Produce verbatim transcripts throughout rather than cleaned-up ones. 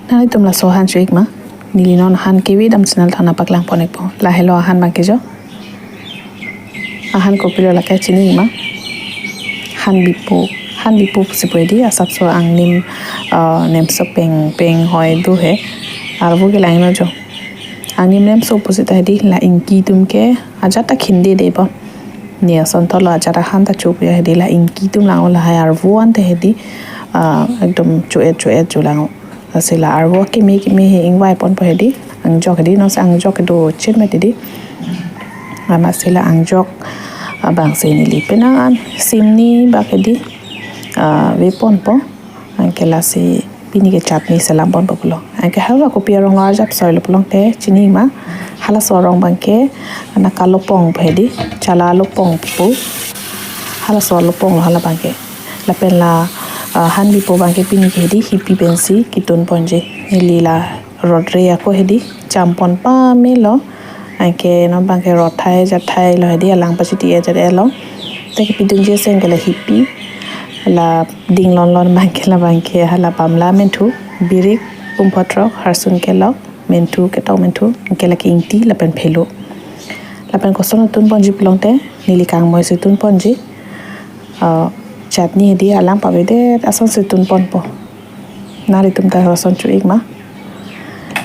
Nanglitum laso ahan cho-ik ma? Neli non ahan kevi dam channel thana paklang pon-ikpo. Lahelo ahan abangke jo. Ahan kopilo lake chini ma? Han bipo. Han bipo pusi pu hedi asapso angnim, ah, nemso peng peng hoi do he. Arvo ke langno jo. Angnim nemso pusi ta hedi la ingki atum ke ajat ta khinde de bo. Ne ason thotlo ajat ahan ta cho pu ya hedi la ingki atum lang-o, lahai arvo ante hedi, ah, ekdom cho-et cho-et cho lang-o. Lasi la arvo keme keme he ingvai ponpo hedi. Angjok hedi, non si angjok kedo chet met hedi. Amatsi la angjok abangsi neli penang an simni bak hedi, ah, ve ponpo. Anke lasi pini ke chutney selam ponpo pulo. Anke halwa kopi arong lo arjap soilo pulote chini ma? Halaso arong abangke naka lopong pu hedi, chala lopong pu. Halaso lopong lo hala abangke. Lapen la, ah, han bipo abangke pini ke hedi hipi pensi kitun ponji. Neli la rot re ako hedi cham pon pamelo. Anke non abangke rot thai jat thailo hedi, alang pachiti-et jat-etlo. Te kepidunji aseng ke la hipi. La ding lon lon abangke la abangke hala bamla menthu, birik, pumphotrok, harsun kelok, menthu, ketok menthu, anke lake ingti lapen phelo. Lapen koson tun ponji pulote neli kangmoi si tun ponji. Ah, chutney hedi alang pavedet ason si tun ponpo. Nanglitum ta lason cho-ik ma?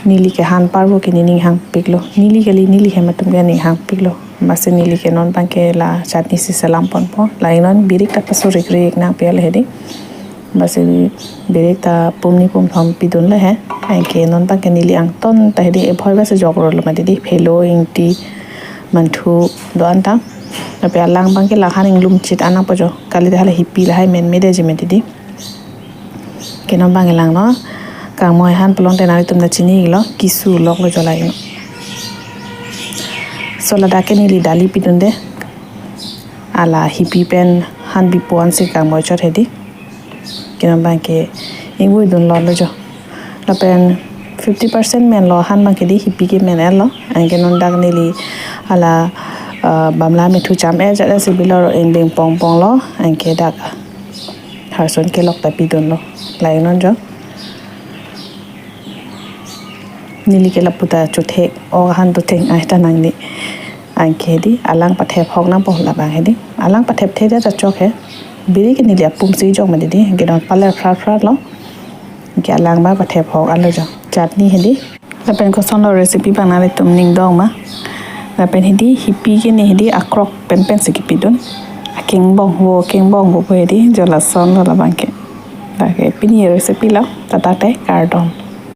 Neli ke han parvo ke nening hangpiklo. Neli kali, neli hem atum ke ning hangpiklo. Amatsi neli ke non abangke la chutney si selam ponpo. La ingnon birik ta paso rik rik nangpi le hedi. Amatsi birik ta pumni pumthom pidunlo he. Anke non abangke neli angton ta hedi ebhoi basi jok rolo ma hedi. Phelo, ingti, menthu do-an ta. Lapen alang abangke la han inglum chit an nangpo jo. Kali ta hala hipi lahai menme detji ma hedi. Ke non abang langno. Kangmoi han pulote nanglitum ta chini-iklo, keso loklo jo la ingno. So ladak ke neli dali pidunde. Hala hipi pen han bipo ansi kangmoi chot hedi. Ke non abangke ingvoi dun lolo jo. Lapen fifty percent menlo han abangke hedi, hipi ke men-etlo. Anke non dak neli hala, ah, bamla menthu cham-et jat-et si bilo, ingbeng pong ponglo. Anke dak harsun kelok ta pidunlo. La ingnon jo. Neli ke lapu ta chothek, o han do theng ai ta nangne. Anke hedi alang pathep hok nangpo labang hedi. Alang pathep thekdet ta chok he. Birik ke neli apum si jok ma hedi. Anke non paler phrat phratlo. Anke alang abang pathep hok alo jo. Chutney hedi. Lapen kosonlo recipe abang nanglitum ning dong ma? Lapen hedi hipi ke ne hedi akrok pen pensi kepidun. Akengbong vo, kengbong vo pu hedi, jo lasonlo labangke. Lake pini recipe lo, tata te, kardom.